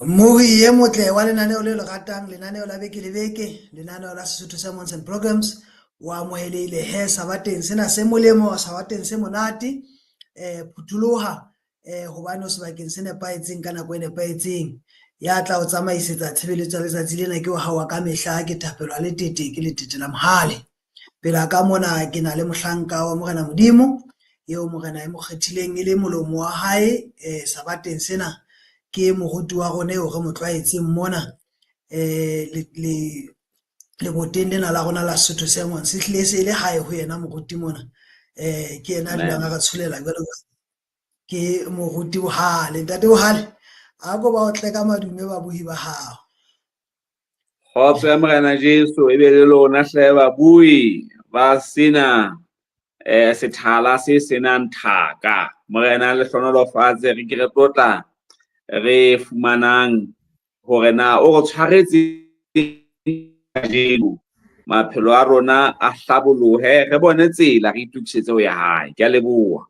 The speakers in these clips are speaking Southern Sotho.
Mmohi e motle wa lenaneo le le ratang, lenaneo la beke le beke, lenaneo la Sesotho Sermons and Programs, o amohelehile he sabateng sena se molemo, sabateng se monate. Phutholoha hobane o sebakeng se nepahetseng ka nako e nepahetseng. Ya tla o tsamaisetsa tshebeletso ya letsatsi lena ke wa hao wa ka mehla, ke Thapelo Letete, ke Letete la Mohale. Pela ka mona ke na le mohlanka wa Morena Modimo eo Morena e mo kgethileng e le molomo wa hae sabateng sena. Ke moruti wa rona eo re mo tlwaetseng mona leboteng lena la rona la Sesotho Sermons. Se hlile se le hae ho yena moruti mona. Ke yena a dulang a re tsholela jwalo, ke moruti Bohale. Ntate Bohale, a ko ba o tle ka madume babuhi ba hao. Kgotso ya Morena Jesu e be le lona hle babui ba sena sethala se senang thaka. Morena le hlonolofatse, re ke re tlotla re fumanang hore na o re tshwaretse kajeno, maphelo a rona a hlabolohe, re bone tsela, re itokisetse ho ya hae. Ke a leboha.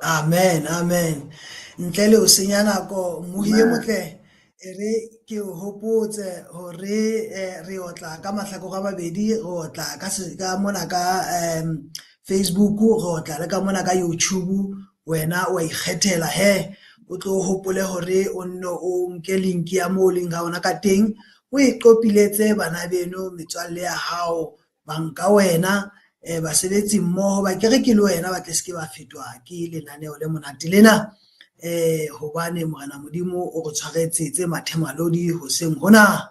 Amen, amen. Ntle le ho senya nako, mmohi e motle, e re ke o hopotse hore re otla ka mahlakore a mabedi, re otla ka mona ka Facebook, re otla le ka mona ka YouTube. Wena wa ikgethela he, o tlo hopole hore o nne o nke link ya moo o leng ha ona ka teng, o e qopiletse bana beno, metswalle ya hao, banka wena, basebetsi mmoho, ba kereke le wena, ba tle se ke ba fetwa ke lenaneo le monate lena. Hobane Morena Modimo o re tshwaretse tse mathemalodi hoseng hona.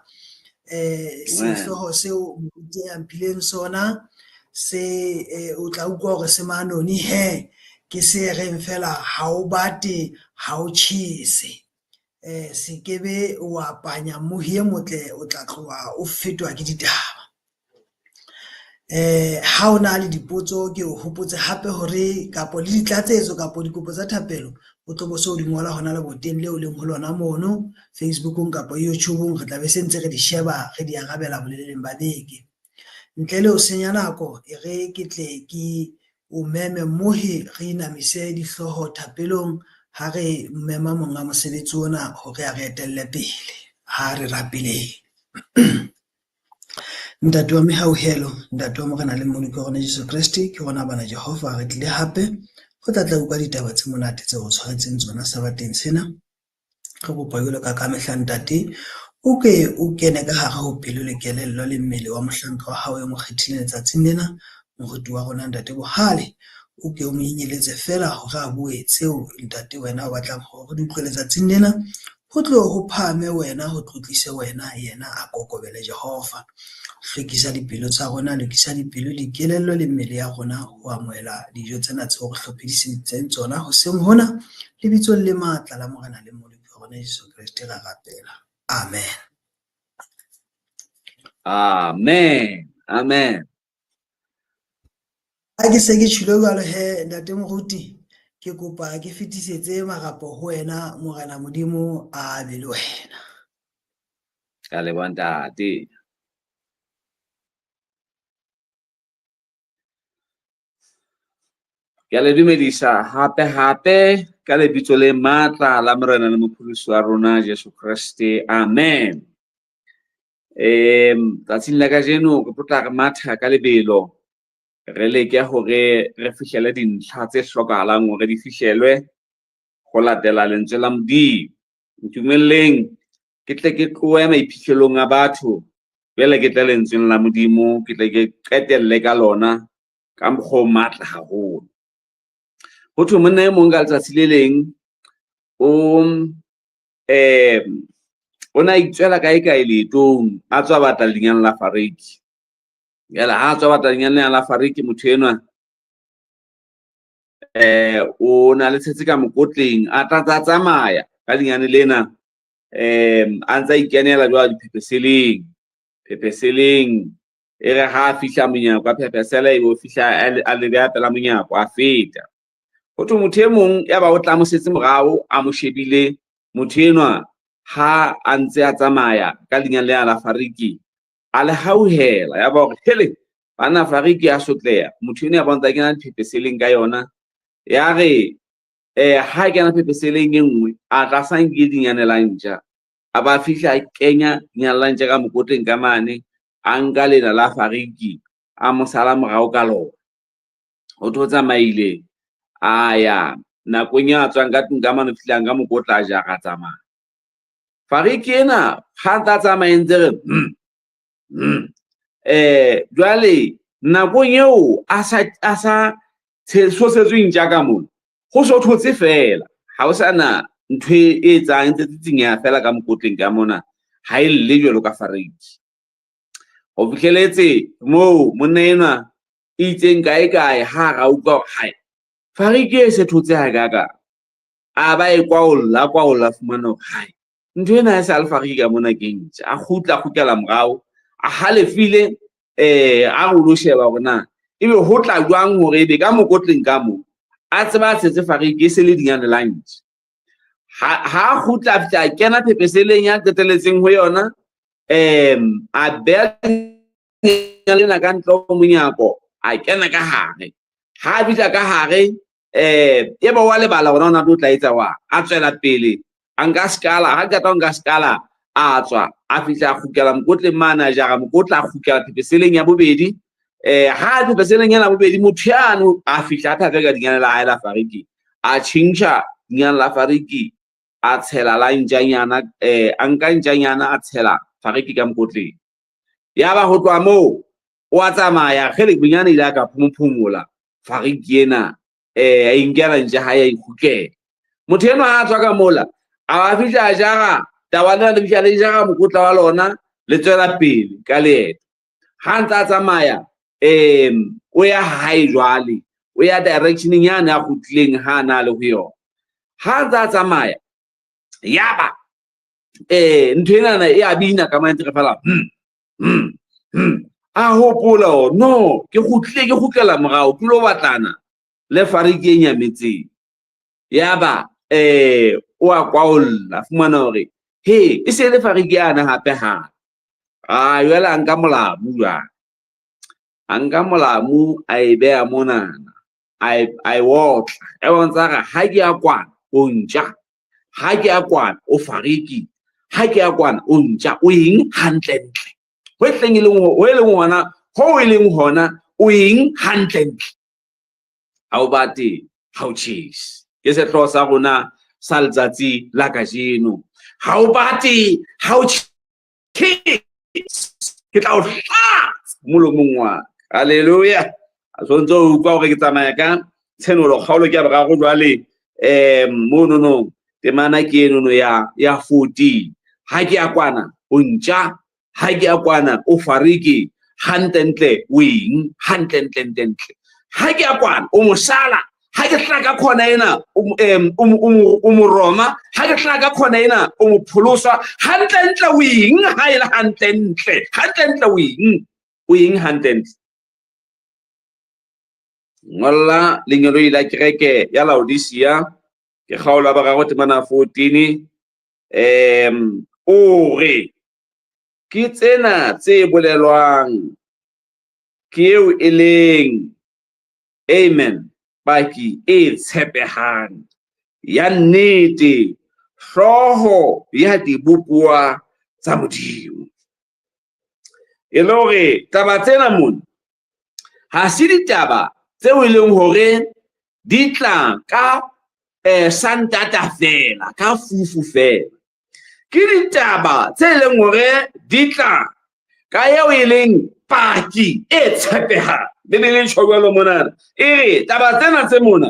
Sehlooho seo moruti a mphileng sona se o tla utlwa hore se manoni he, ke se reng fela ha o bate ha o tjhese. Se kebe wa panya mmohi e motle, o tla tloha o fetwa ke ditaba. Ha o na le dipotso ke o hopotse hape hore kapo le ditlatsetso kapo dikopo tsa thapelo o tlo bo so di ngola hona leboteng leo leng ho lona mono Facebookong kapo YouTubeong, re tla be se ntse re di sheba re di arabela boleleng ba beke. Ntle le ho senya nako, e re ke tle ke o meme mmohi, re inamise dihlooho thapelong ha re mema monga mosebetsi ona hore a re etelle pele. Ha re rapeleng. Ntate wa mehauhelo, Ntate wa Morena le Mmoloki wa rona Jesu Kreste, ke rona bana Jehova re tlile hape ho tla tla utlwa ditaba tse monate tse o tshwaretseng tsona sabateng sena. Re kopa jwalo ka kamehla Ntate, o ke o kene ka hare ho pelo le kelello le mmele wa mohlanka wa hao e mo kgethileng letsatsing lena, moruti wa rona Ntate Bohale, o ke o mo nyenyeletse fela hore a bue tseo Ntate wena o batlang hore re di utlwe letsatsing lena. Ho tlohe ho phahame wena, ho tlotlise wena, yena a kokobele Jehova. Hlwekisa dipelo tsa rona, lokisa dipelo, dikelello le mmele ya rona ho amohela dijo tsena tseo re hlophiseditseng tsona hoseng hona, lebitsong le matla la Morena le Mmoloki wa rona Jesu Kreste ra rapela. Amen. Amen. Amen. Ha ke se ke tjhilo jwalo he, Ntate Moruti, ke kopa ke fetisetse marapo ho wena, Morena Modimo a be le wena. Ka leboha ntate. Ke a le dumedisa hape hape ka lebitso le matla la Morena le Mopholosi wa rona Jesu Kreste. Amen. Tsatsing la kajeno re tlo tla re matha ka lebelo, re leke hore re fihlele dintlha tse hlokahalang hore di fihlelwe ho latela lentswe la Modimo. Ntumelleng ke tle ke tlohe maiphihlelong a batho, jwale ke tle lentsweng la Modimo, ke tle ke qetelle ka lona ka mokgwa o matla haholo. Ho thwe monna e mong ka letsatsi le leng o na itswela kae kae leetong, a tswa batla lenyane la fariki. Jwale ha a tswa batla lenyane la fariki, motho enwa o na le tshetse ka mokotleng, a tla tsa tsamaya ka lenyane lena, a ntsa ikenela jwalo diphepeseleng. Phepeseleng e re ha a fihla monyako, a phepesela, ebe o fihla a le beha pela monyako, a feta. Ho thwe motho e mong ya ba o tlamosetse morao, a mo shebile motho enwa ha a ntse a tsamaya ka lenyane lena la fariki, a le hauhela, ya ba hore hele banna fariki ya sotleha. Motho enwa ya bontsha kena diphepeseleng ka yona, ya re Ha kena phepeseleng e nngwe, a tla sa nke dinyane la ntja. A ba fihla a kenya dinyane la ntja ka mokotleng ka mane, a nka lena la fariki, a mo sala morao ka lona. Ho thwe o tsamaile, a ya nakong ya tswang ka tlung ka mane, fihlang ka mokotla a jara a tsamaya. Fariki ena ha ntse a tsamaya ntse re Jwale nakong eo a sa a sa tshosetswe ntja ka mona, ho so thotse fela, ha o sa na ntho e etsang, ntse tsitsinyeha fela ka mokotleng ka mona, ha e lle jwalo ka fariki. Ho fihleletse moo monna enwa e itseng kae kae ha ra utlwa hore hai fariki e se thotse ha kaka, a ba e kwaolla, a kwaolla, fumana hore hai ntho ena e sa le fariki ka mona ke ntja. A kgutla, a kgutlela morao, a halefile, a re o lo sheba hore na ebe ho tla jwang hore ebe ka mokotleng ka mo a tseba a tshetse fariki e se le dinyane la ntja. Ha a kgutla a fihla a kena phepeseleng ya qeteletseng ho yona, a beha lena ka ntle ho monyako, a kena ka hare. Ha a fihla ka hare, e ba wa lebala hore na o tla etsa wa, a tswela pele, a nka sekala, ha qeta ho nka sekala, a tswa, a fihla a kgutlela mokotleng mane, a jara mokotla, a kgutlela phepeseleng ya bobedi. Ha a phepeseleng ya bobedi, motho yano a fihla a thafe ka dinyane la hae la fariki, a tjhentjha dinyane la fariki, a tshela la ntjanyana, a nka ntjanyana, a tshela fariki ka mokotleng. Yaba ho tloha moo o a tsamaya, kgele bonyane ile a ka phomophomola fariki ena, a inkela ntja hae, a ikgutlela. Motho enwa ha a tswa ka mola, a ba fihla a jara taba lena, le fihla le jara mokotla wa lona, le tswela pele ka leeto. Ha ntse a tsamaya, o ya hae jwale, o ya directioneng yane a kgutlileng ha a na le ho yona. Ha ntse a tsamaya, yaba ntho enana e a bina ka mane fela, A hopola hore no, ke kgutlile, ke kgutlela morao, ke lo batlana le fariki e nyametseng. Yaba o a kwaolla, fumana hore he e se le fariki yana hape hape. A jwale a nka molamu jwale, a nka molamu a e beha monana, a e otla, e bontsha hore ha ke ya kwana o ntja, ha ke ya kwana o fariki, ha ke ya kwana o ntja, o eng hantlentle. Ho e tleng e leng ho e leng hona, ho e leng hona o eng hantlentle. Ha o bate, ha o tjhese. Ke sehlooho sa rona sa letsatsi la kajeno. Ha o bate, ha o tjhese, ke tla o hlatsa molomong wa ka. Hallelujah. A tshwanetse ho utlwa hore ke tsamaya ka tshenolo kgaolo ke ya boraro jwale, monono temana ke enono ya 14. Ha ke ya kwana o ntja, ha ke ya kwana o fariki, hantlentle o eng, hantlentle ntle. Ha ke ya kwana o mosala, ha ke hlaha ka khona ena o mo roma, ha ke hlaha ka khona ena o mo pholosa, hantlentle o eng, ha e le hantlentle, hantlentle o eng, o eng hantlentle. Ngolla lengeloi la kereke ya Laodicea, ke kgaolo ya boraro temana 14, o re ke tsena tse bolelwang ke eo e leng amen, paki e tshepehang ya nnete, hlooho ya dibopuwa tsa Modimo. E le hore taba tsena mona ha se ditaba tseo e leng hore di tla ka santata fela, ka fufu fela. Ke ditaba tse leng hore di tla ka eo e leng paki e tshepehang. Bibele e tjho jwalo monana, e re taba tsena tse mona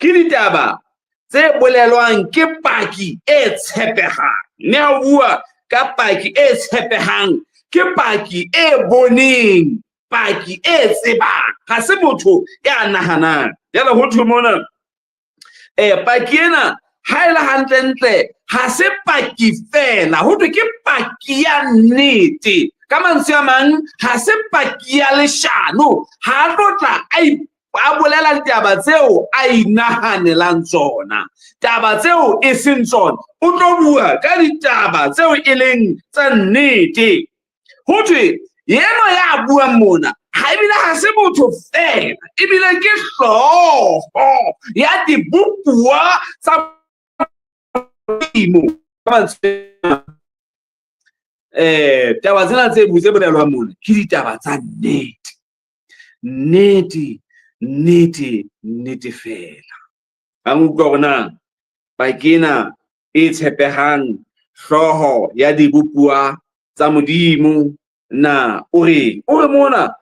ke ditaba tse bolelwang ke paki e tshepehang. Mme ha o bua ka paki e tshepehang, ke paki e boneng, paki e tsebang, ha se motho ya nahanang. Jwale ho thwe mona, paki ena ha e le hantlentle ha se paki fela, ho thwe ke paki ya nnete. Ka mantswe a mang, ha se paki ya leshano, ha a tlo tla a bolela ditaba tseo a inahanelang tsona, taba tseo e seng tsona, o tlo bua ka ditaba tseo e leng tsa nnete. Ho thwe yena ya buang mona Ha ebile ha se motho feela, ebile ke hlooho ya dibopuwa tsa Modimo. Ka mantswe taba tsena tse tse bolelwang mona ke ditaba tsa nnete. Nnete, nnete, nnete feela. Ha nkutlwa hore na paki ena e tshepehang hlooho ya dibopuwa tsa Modimo na o reng? O re mona,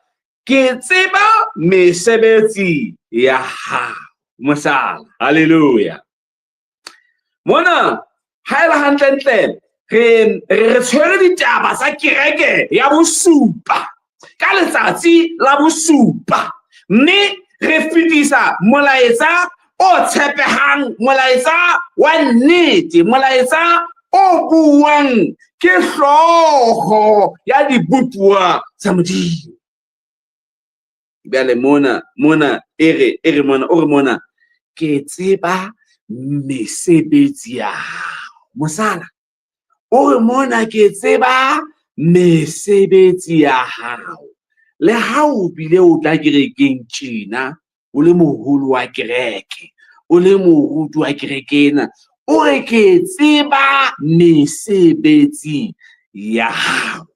ke tseba mesebetsi ya hao. Mohlala, haleluya. Mona, ha e le hantlentle, re re tshwere ditaba tsa kereke ya bosupa ka letsatsi la bosupa, mme re fetisa molaetsa o tshepehang, molaetsa wa nnete, molaetsa o buang ke hlooho ya dibopuwa tsa Modimo. Bjale mona, mona e re, e re mona, o re mona, ke tseba mesebetsi ya hao. Mosala, o re mona ke tseba mesebetsi ya hao. Le ha o bile o tla kerekeng tjena, o le moholo wa kereke, o le moruti wa kereke ena, o re ke tseba mesebetsi ya hao.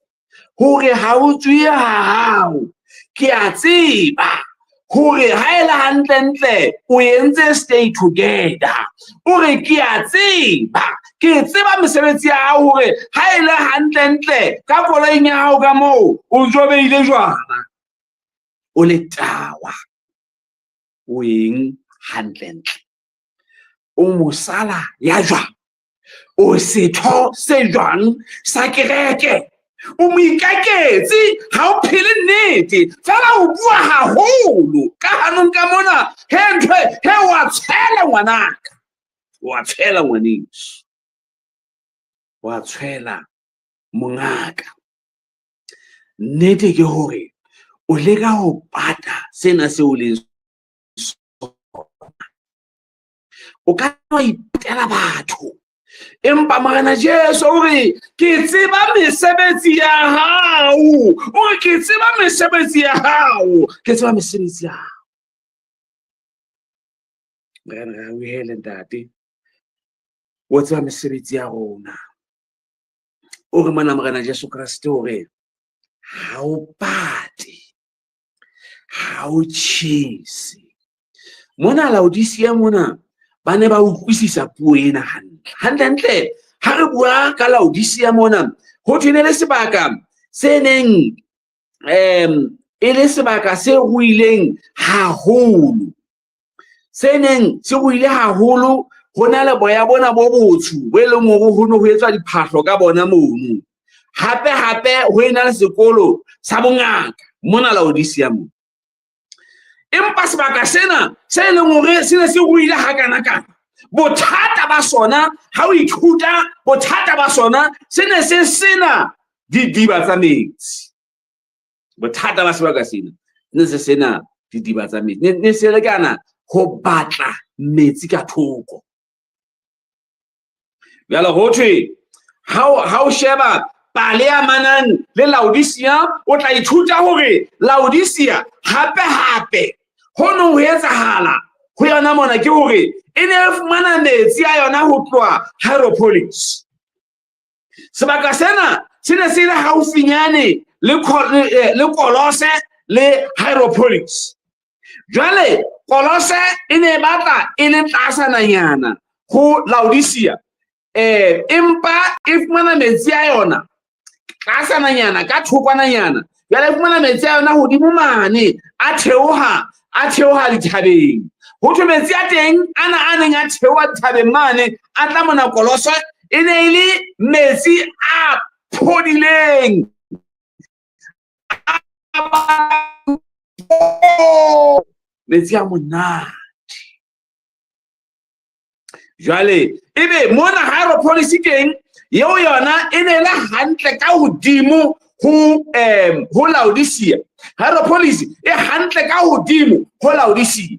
Hore ha o tswe ha hao, ke a tseba hore ha e le hantlentle o entse stay together. O re ke a tseba, ke tseba mesebetsi ya hao hore ha e le hantlentle ka koloing ya hao ka moo o jobehile jwana. O le tawa, o eng hantlentle? O mosala ya jwang? O setho se jwang sa kereke? O moikaketsi, ha o phele nnete, fela o bua haholo ka hanong ka mona. He ntho he wa tshwela ngwanaka, wa tshwela ngwaneso, wa tshwela mongaka. Nnete ke hore o leka ho pata sena seo o leng sona. O ka wa ipatela batho, empa Morena Jesu o re ke tseba mesebetsi ya hao. O re ke tseba mesebetsi ya hao, ke tseba mesebetsi ya hao. Morena re hauhele ntate, o tseba mesebetsi ya rona. O re mona Morena Jesu Kreste o re ha o pate, ha o tjhese. Mona Laodicea mona ba ne ba utlwisisa puo ena hantle. Hantlentle ha re bua ka Laodicea mona, ho thwe ne le sebaka se neng e le sebaka se ruileng haholo. Se neng se ruile haholo, ho na le boya bona bo botsho bo e leng hore ho ne ho etswa diphahlo ka bona mono. Hape hape ho ena le sekolo sa bongaka mona Laodicea mona. Empa sebaka sena se e leng hore se ne se ruile hakanakana, bothata ba sona ha o ithuta, bothata ba sona se ne se sena didiba tsa metsi. Bothata ba sebaka sena ne se sena didiba tsa metsi, ne se lekana ho batla metsi ka thoko. Jwale ho thwe ha o sheba pale ya manang le Laodicea, o tla ithuta hore Laodicea hape hape ho no ho etsahala ho yona mona ke hore e ne e fumana metsi a yona ho tloha Hierapolis. Sebaka sena se ne se le haufinyane le Kolose le Hierapolis. Jwale Kolose e ne e batla e le tlasananyana ho Laodicea, empa e fumana metsi a yona tlasananyana ka thokwananyana. Jwale e fumana metsi a yona hodimo mane, a theoha, a theoha dithabeng. Ho thwe metsi a teng ana a neng a theoha dithabeng mane, a tla mona Kolose, e ne e le metsi a phodileng. Metsi a monate. Jwale ebe mona Hierapolis teng, eo yona e ne le hantle ka hodimo ho ho Laodicea. Hierapolis e hantle ka hodimo ho Laodicea.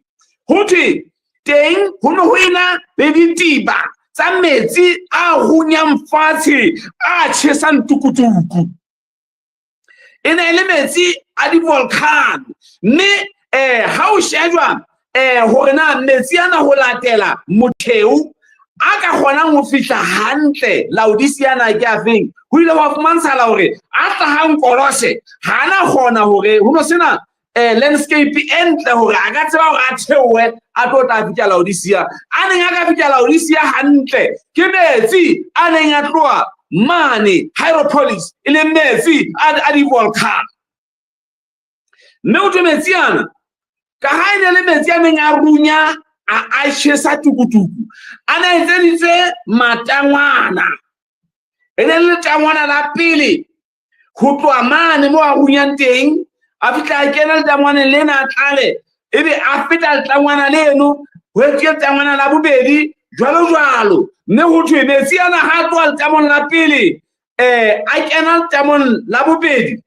Ho thwe teng ho ne ho ena le ditiba tsa metsi a runyang fatshe, a tjhesang tukutuku. E ne e le metsi a di-volcano. Mme ha o shejwa hore na metsi ana ho latela motheo a ka kgonang ho fihla hantle Laodicea ana ke afeng, ho ile hwa fumantshala hore a hlahang Kolose ha ana kgona hore ho no sena landscape e ntle hore a ka tseba hore a theohe a tlo tla fihla Laodicea. A neng a ka fihla Laodicea hantle ke metsi a neng a tloha mane Hierapolis, e leng metsi a di-volcano. Mme ho thwe metsi ana, ka ha e ne le metsi a neng a runya a tjhesa tukutuku, a ne a etseditswe matangwana. E ne le letangwana la pele ho tloha mane mo a runyang teng, a fihla a kena letangwaneng lena a tlale, ebe a feta letangwana leno, ho etsuwe letangwana la bobedi, jwalo jwalo. Mme ho thwe metsi ana ha a tloha letamong la pele, a kena letamong la bobedi,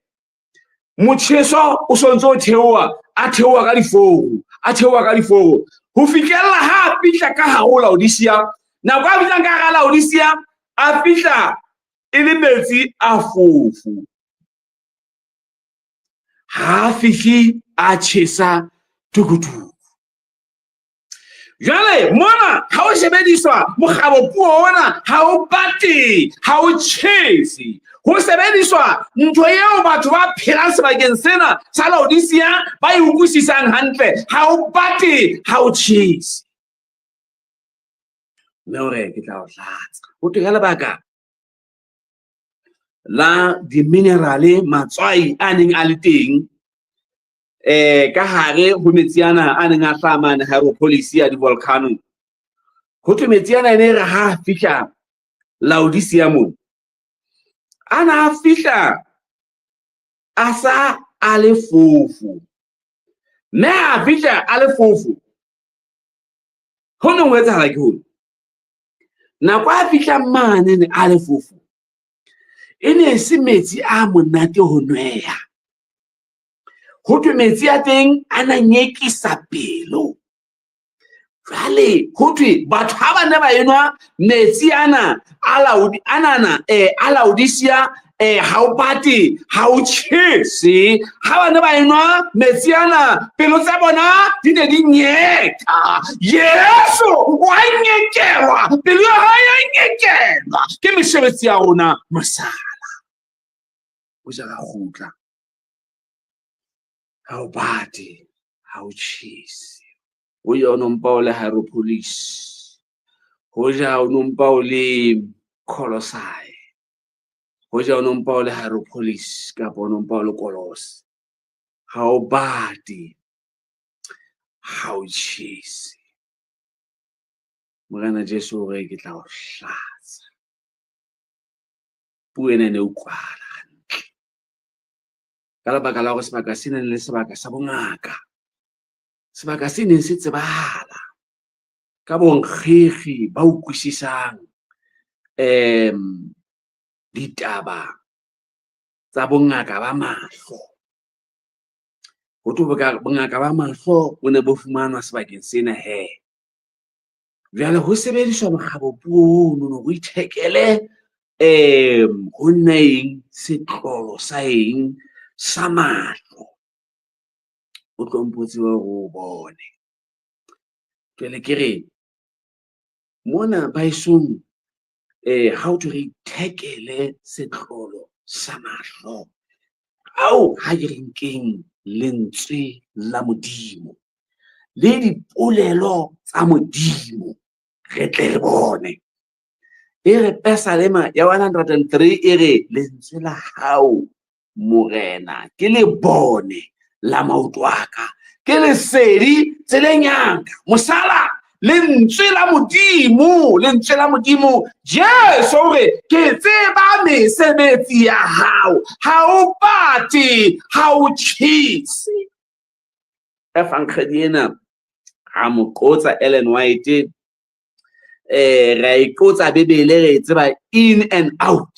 motjheso o sontso o theoha, a theoha ka diforo, a theoha ka diforo, ho fihlella ha a fihla ka hare ho Laodicea. Nako a fihlang ka hara Laodicea, a fihla e le metsi a fofo. Ha a fihle a tjhesa tukutuku. Jwale mona ha o sebediswa mokgabopuo ona, ha o bate, ha o tjhese. Ho sebediswa ntho eo batho ba phelang sebakeng sena sa Laodicea ba e utlwisisang hantle. Ha o bate, ha o tjhese. Mme o re ke tla o tlatsa. Ho thwe ka lebaka la di-minerale, matswai a neng a le teng ka hare ho metsi ana a neng a hlaha mane Hierapolis ya di-volcano. Ho thwe metsi ana e ne re ha a fihla Laodicea moo, ana a fihla a sa a le fofo. Mme ha a fihla a le fofo, ho neng ho etsahala ke hore nako a fihlang mane ne a le fofo, e ne e se metsi a monate ho nweha. Ho thwe metsi a teng a na nyekisa pelo. Jwale ho thwe batho ha ba ne ba enwa metsi ana a Laodi, anana, a Laodicea, ha o bate, ha o tjhese. Ha ba ne ba enwa metsi ana, pelo tsa bona di ne di nyeka. Jesu wa nyekelwa, pelo ya hae ya nyekelwa ke mesebetsi ya rona masala. O jara kgutla, ha o bate, ha o tjhese. O ja o no mpa o le Hierapolis, ho ja o no mpa o le Colossae, ho ja o no mpa o le Hierapolis kapa o no mpa o le Kolose. Ha o bate, ha o tjhese. Morena Jesu o re ke tla o hlatsa. Puo ena e ne e utlwahala hantle. Ka lebaka la hore sebaka se neng le sebaka sa bongaka, sebaka se neng se tsebahala ka bonkgekgi ba utlwisisang ditaba tsa bongaka ba mahlo. Ho thwe bongaka ba mahlo bo ne bo fumanwa sebakeng sena he. Jwale ho sebediswa mokgabopuo ono hore o ithekele ho nna eng, setlolo sa eng sa mahlo. O tlo mpotse hore o bone. Jwale ke re mona baesong, ha o thwe re ithekele setlolo sa mahlo, ao ha ke re nkeng lentswe la Modimo le dipolelo tsa Modimo re tle re bone. E re Pesalema ya 103 e re lentswe la hao Morena ke le bone la maoto a ka, ke lesedi tseleng ya ka. Mosala, lentswe la Modimo, lentswe la Modimo. Jesu o re ke tseba mesebetsi ya hao, ha o bate, ha o tjhese. Evangeli ena ra mo qotsa Ellen White, ra e qotsa Bibele, re e tseba in and out.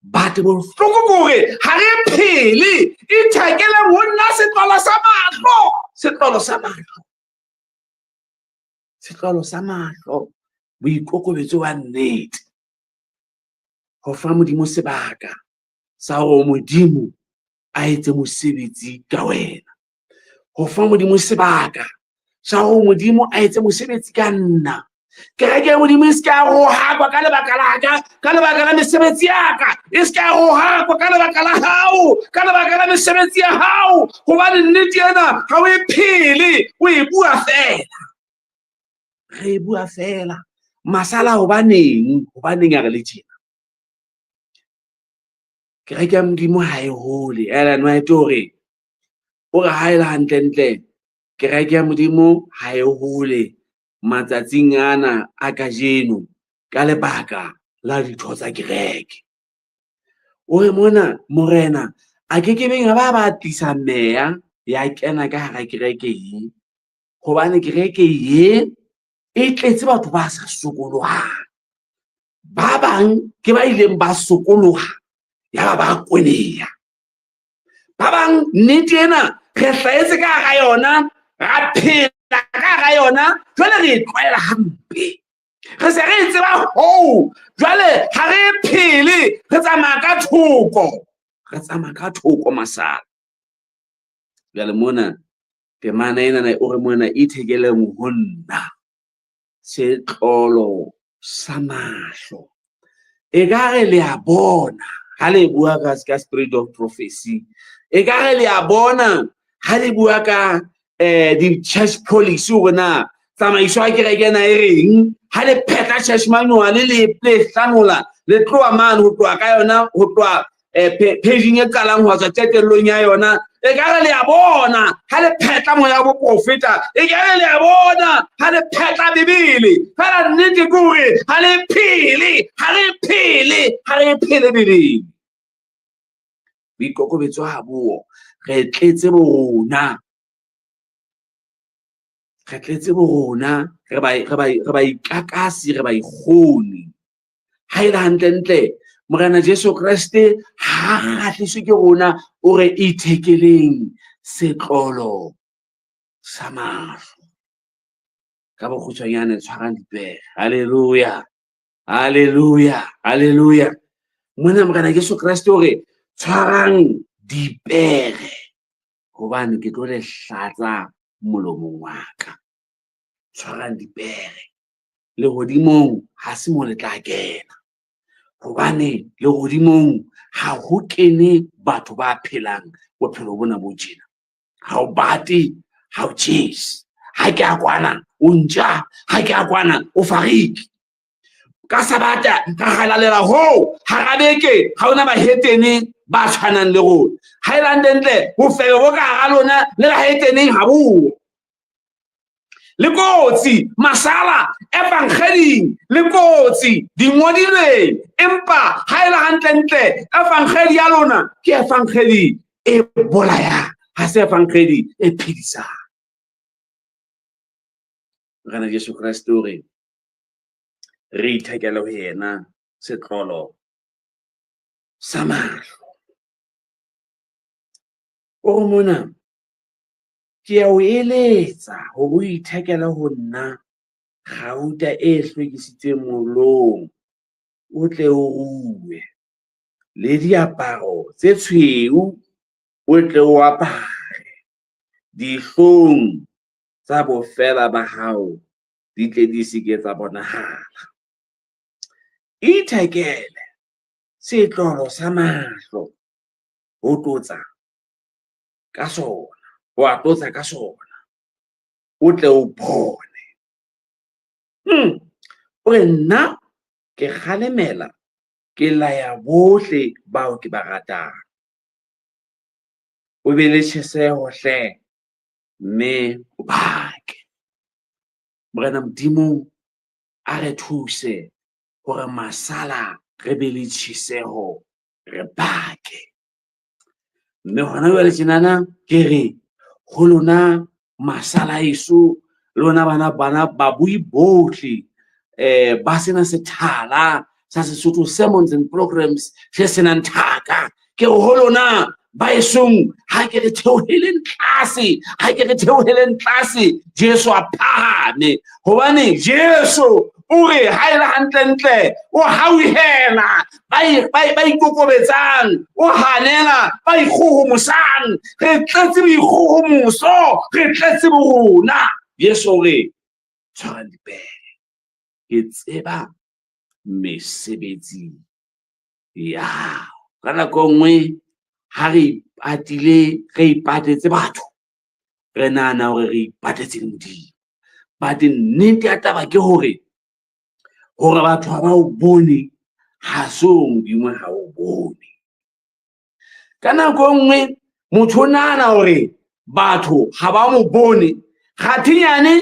But bohloko ke hore ha re phele, ithekeleng ho nna setlolo sa mahlo, setlolo sa mahlo, setlolo sa mahlo, boikokobetso ba nnete. Ho fa Modimo sebaka sa hore Modimo a etse mosebetsi ka wena. Ho fa Modimo sebaka sa hore Modimo a etse mosebetsi ka nna. Kereke ya Modimo e se ka rohakwa ka lebaka la ka, ka lebaka la mesebetsi ya ka. E se ka rohakwa ka lebaka la hao, ka lebaka la mesebetsi ya hao. Hobane nnete ena ha o e phele, o e bua feela. Re e bua feela. Masala hobaneng? Hobaneng a re le tjena? Kereke ya Modimo ha e hole. Ellen White o re, o re ha e le hantlentle, kereke ya Modimo ha e hole matsatsing ana a kajeno ka lebaka la ditho tsa kereke. O re mona morena a ke ke beng a ba ba tlisa meya ya kena ka hara kereke ye, hobane kereke ye e tletse batho ba sa sokolohang. Ba bang ke ba ileng ba sokoloha ya ba ba kweneya. Ba bang nnete ena re hlahetse ka hara yona, ra phela ka hara yona, jwale re e tlwaela hampe. Re se re e tseba hoo, jwale ha re e phele, re tsamaya ka thoko. Re tsamaya ka thoko masala. Jwale mona temana ena o re mona ithekeleng ho nna setlolo sa mahlo. Ekare le a bona ha le bua ka spirit of prophecy. Ekare le a bona ha le bua ka di-church policy hore na tsamaiso ya kereke ena e reng. Ha le phetla church manual le hlanola, le tloha mane ho tloha ka yona, ho tloha pageng e qalang ho tswa qetellong ya yona. Ekare le a bona ha le phetla moya wa boprofeta, ekare le a bona ha le phetla Bibele. Fela nnete ke hore ha le phele, ha re phele, ha re phele Bibele. Boikokobetso ha bo, re tletse borona. Re tletse borona, re ba ikakasi, re ba ikgoni. Ha e le hantlentle, Morena Jesu Kreste ha kgahliswe ke rona, o re ithekeleng setlolo sa mahlo. Ka bokgutshwanyane tshwarang dipere. Hallelujah. Hallelujah. Hallelujah. Mona Morena Jesu Kreste o re tshwarang dipere hobane ke tlo le hlatsa molomong wa ka. Tshwarang dipere. Lehodimong ha se mo le tla kena. Hobane lehodimong ha ho kene batho ba phelang bophelo bona bo tjena. Ha o bate, ha o tjhese. Ha ke a kwana, o ntja. Ha ke a kwana, o fariki. Ka Sabata ra halalela hoo, hara beke ha hona bahetene ba tshwanang le rona. Ha e le hantlentle, bofebe bo ka hara lona le baheteneng ha bo. Le kotsi masala evangeding, le kotsi dingodilweng, empa ha e le hantlentle evangedi ya lona ke evangedi e bolayang, ha se evangedi e phedisang. Morena Jesu Kreste o re re ithekele ho yena setlolo sa mahlo. O re mona ke a o eletsa hore o ithekele ho nna kgauta e hlwekisitsweng mollong, o tle o rue, le diaparo tse tshweu o tle o apare, dihlong tsa bofela ba hao di tle di se ke tsa bonahala. Ithekele setlolo sa mahlo ho tlotsa ka sona, ho a tlotsa ka sona, o tle o bone. O re nna ke kgalemela, ke laya bohle bao ke ba ratang. O be le tjheseho hle, mme o bake. Morena Modimo a re thuse hore masala re be le tjheseho, re bake. Mme hona jwale tjenana ke re ho lona masala eso, lona bana babui bohle ba sena sethala sa Sesotho sermons and programs se senang thaka. Ke re ho lona ba esong, ha ke re theoheleng tlase, ha ke re theoheleng tlase, Jesu a phahame. Hobane Jesu o O re ha e le hantlentle o hauhela ba ikokobetsang, o hanela ba ikgohomosang. Re tletse boikgohomoso, re tletse borona. Jesu o re tshwarang dipere, ke tseba mesebetsi ya hao. Ka nako e nngwe ha re ipatile, re ipatetse batho, re nahana hore re ipatetse le Modimo. But nnete ya taba ke hore batho ha ba o bone, ha se hore Modimo ha o bone. Ka nako e nngwe motho o nahana hore batho ha ba mo bone, kgathinyane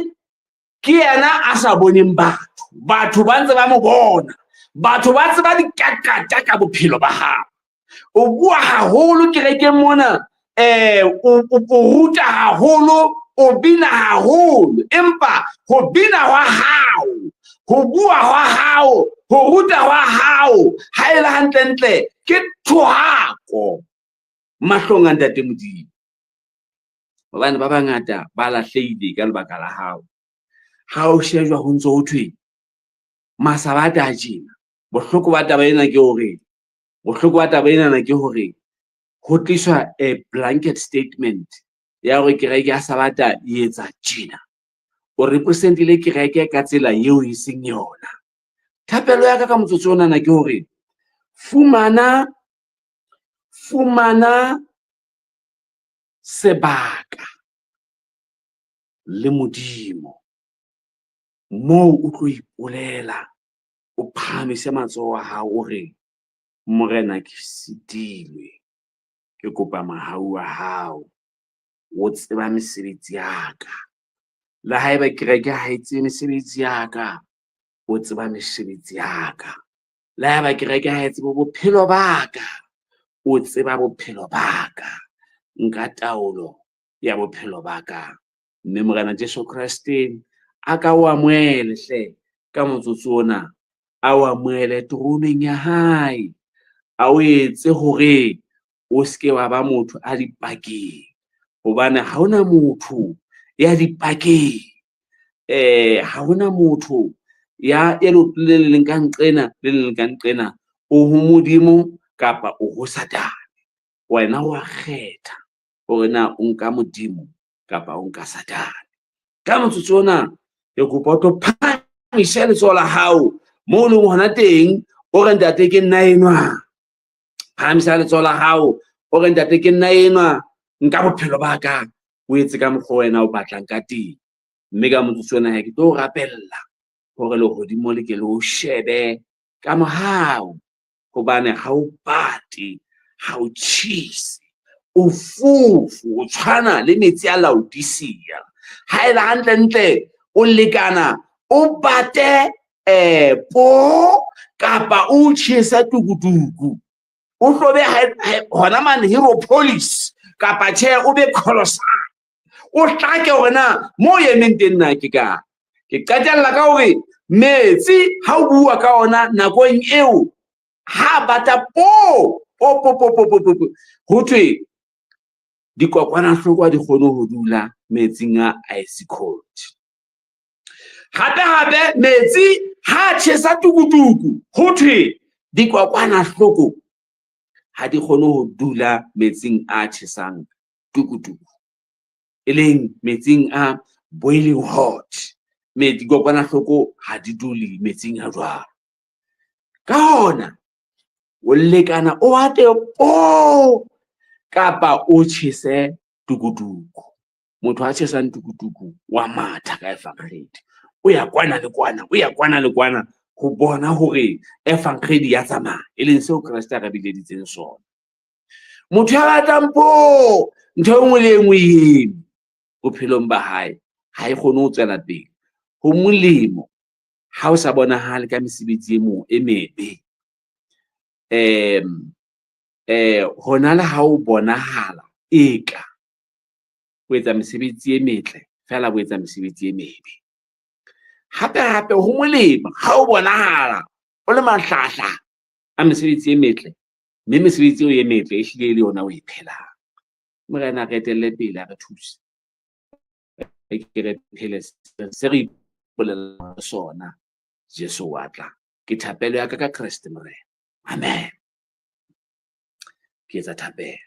ke yena a sa boneng batho. Batho ba ntse ba mo bona, batho ba tseba dikakata ka bophelo ba hao. O bua haholo kerekeng mona, o ruta haholo, o bina haholo, empa ho bina hwa hao, ho bua hwa hao, ho ruta hwa hao, ha e le hantlentle ke thohako mahlong a Ntate Modimo. Hobane ba bangata ba lahlehile ka lebaka la hao. Ha o shejwa ho ntse ho thwe masabata a tjena. Bohloko ba taba ena ke hore, bohloko ba taba enana ke hore ho tliswa a blanket statement ya hore kereke ya Sabata e etsa tjena. O representile kereke ka tsela eo e seng yona. Thapelo ya ka ka motsotso onana ke hore fumana sebaka le Modimo moo o tlo ipolela, o phahamise matsoho a hao, o re Morena ke sitilwe, ke kopa mohau wa hao, o tseba mesebetsi ya ka. Le haeba kereke ha e tsebe mesebetsi ya ka, o tseba mesebetsi ya ka. Le haeba kereke ha e tsebe bophelo ba ka, o tseba bophelo ba ka. Nka taolo ya bophelo ba ka. Mme Morena Jesu Kreste a ka o amohele hle ka motsotso ona, a o amohele teroneng ya hae, a o etse hore o seke wa ba motho a dipakeng, hobane ha hona motho ya dipakeng, ha hona motho ya e leoto le leng ka nqena le leng ka nqena, o ho Modimo kapa o ho Satane. Wena wa kgetha hore na o nka Modimo kapa o nka Satane. Ka motsotso ona ke kopa o tlo phahamise letsoho la hao moo o leng hona teng, o re ntate ke nna enwa. Phahamisa letsoho la hao, o re ntate ke nna enwa, nka bophelo ba ka, o etse ka mokgwa wena o batlang ka teng. Mme ka motsotso ona ke tlo rapella hore lehodimo le ke le o shebe ka mohau, hobane ha o bate, ha o tjhese, o fofu, o tshwana le metsi a Laodicea. Ha e le hantlentle o lekana o bate po kapa o tjhese tukutuku, o hlobe hona mane Hierapolis kapa tjhe o be Colossae, o hlake hore na mo emeng teng na ke kae. Ke qetella ka hore metsi ha o bua ka ona nakong eo ha bata po po po po po po po, ho thwe dikokwanahloko ha di kgone ho dula metsing a ice cold. Hape hape metsi ha tjhesa tukutuku, ho thwe dikokwanahloko ha di kgone ho dula metsing a tjhesang tukutuku, e leng metsing a boiling hot. Mme dikokwanahloko ha di dule metsing a jwalo. Ka hona o lekana o ate po kapa o tjhese tukutuku. Motho a tjhesang tukutuku wa matha ka evangedi, o ya kwana le kwana, o ya kwana le kwana ho bona hore evangedi ya tsamaya, e leng seo Kreste a re bileditseng sona. Motho ya batlang po ntho e nngwe le e nngwe e eme bophelong ba hae, ha e kgone ho tswela pele. Ho molemo ha o sa bonahale ka mesebetsi e mo e mebe, hona le ha o bonahala eka o etsa mesebetsi e metle, fela o etsa mesebetsi e mebe. Hape hape ho molemo ha o bonahala o le mahlahla a mesebetsi e metle, mme mesebetsi eo e metle e hlile e le yona o e phelang. Morena re etelle pele, a re thuse, re ke re phele se re ipolellang sona. Jesu wa tla. Ke thapelo ya ka ka Kreste Morena. Amen. Ke etsa thapelo.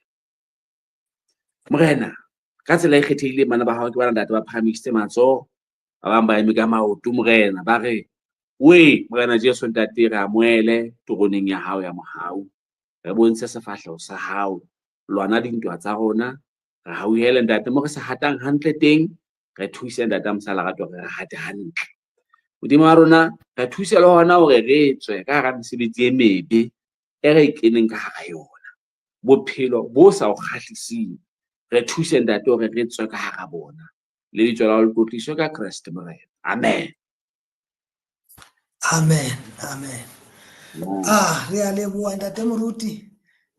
Morena, ka tsela e kgethehileng bana ba hao ke bana ntate ba phahamisitse matsoho, ba bang ba eme ka maoto Morena, ba re, we Morena Jesu ntate re amohele teroneng ya hao ya mohau, re bontshe sefahleho sa hao, lwana dintwa tsa rona, re hauhele ntate mo re sa hatang hantle teng, re thuse ntate a mosa lerato re hate hantle. Modimo wa rona, re thuse le hona hore re tswe ka hara mesebetsi e mebe e re keneng ka hara yona, bophelo bo sa o kgahliseng, re thuse ntate hore re tswe ka hara bona. Lebitso la hao le tlotliswe ka Kreste Morena. Amen. Amen. Amen. Ah, re a leboha ntate Moruti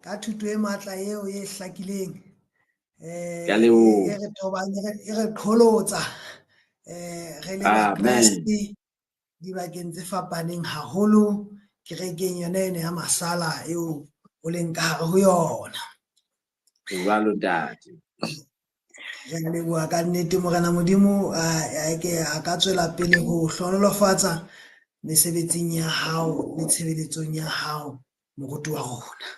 ka thuto e matla eo e hlakileng. Ke a leboha. E re tobang, e re qholotsa re le Bakreste dibakeng tse fapaneng haholo kerekeng yona ena ya masala eo o leng ka hare ho yona. Jwalo ntate. Re a leboha ka nnete Morena Modimo a ke a ka tswela pele ho hlohonolofatsa mesebetsing ya hao le tshebeletsong ya hao moruti wa rona.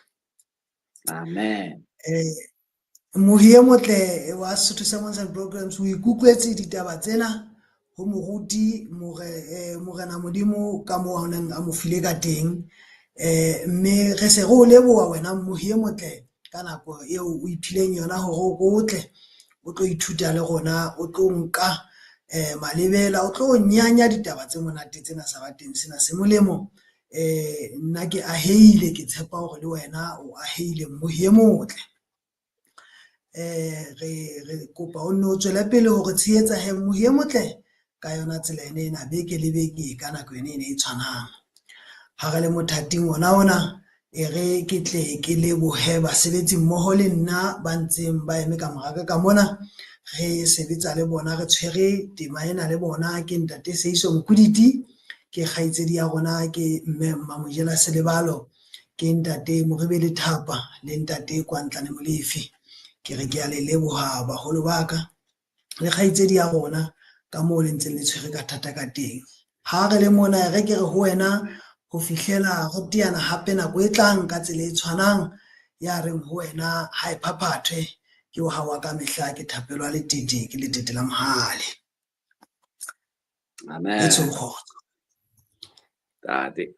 Amen. Mohi e motle wa Sesotho Sermons and Programs o ikutlwetse ditaba tsena ho moruti Morena Modimo ka moo a neng a mo file ka teng. Mme re se re o leboha wena mohi e motle ka nako eo o iphileng yona hore o tle o tlo ithuta le rona, o tlo nka malebela, o tlo nyanya ditaba tse monate tsena sa ba teng sena se molemo. Nna ke aheile, ke tshepa hore le wena o aheile mohi e motle. Re kopa o nne o tswele pele hore tshehetsa he mohi e motle ka yona tsela ena ena beke le beke ka nako ena ena e tshwanang. Ha re le mothating ona ona, e re ke tle ke lebohe basebetsi mmoho le nna ba ntseng ba eme ka mora ka mona, re sebetsa le bona, re tshwere tema ena le bona. Ke ntate Seiso Mokuditi, ke kgaitsedi ya rona, ke mme Mmamojela Selebalo, ke ntate Moribele Thapa le ntate Kwantlane Molefi. Ke re ke a le leboha baholo ba ka le kgaitsedi ya rona ka moo le ntseng le tshwere ka thata ka teng. Ha re le mona re ke re ho wena ho fihlela re teana hape nako e tlang ka tsela e tshwanang ya reng ho wena ha e phaphathwe ke o hawa ka mehla ke thapelo ya letete ke letete la mohale. Amen. Etsong kgotso. Tate.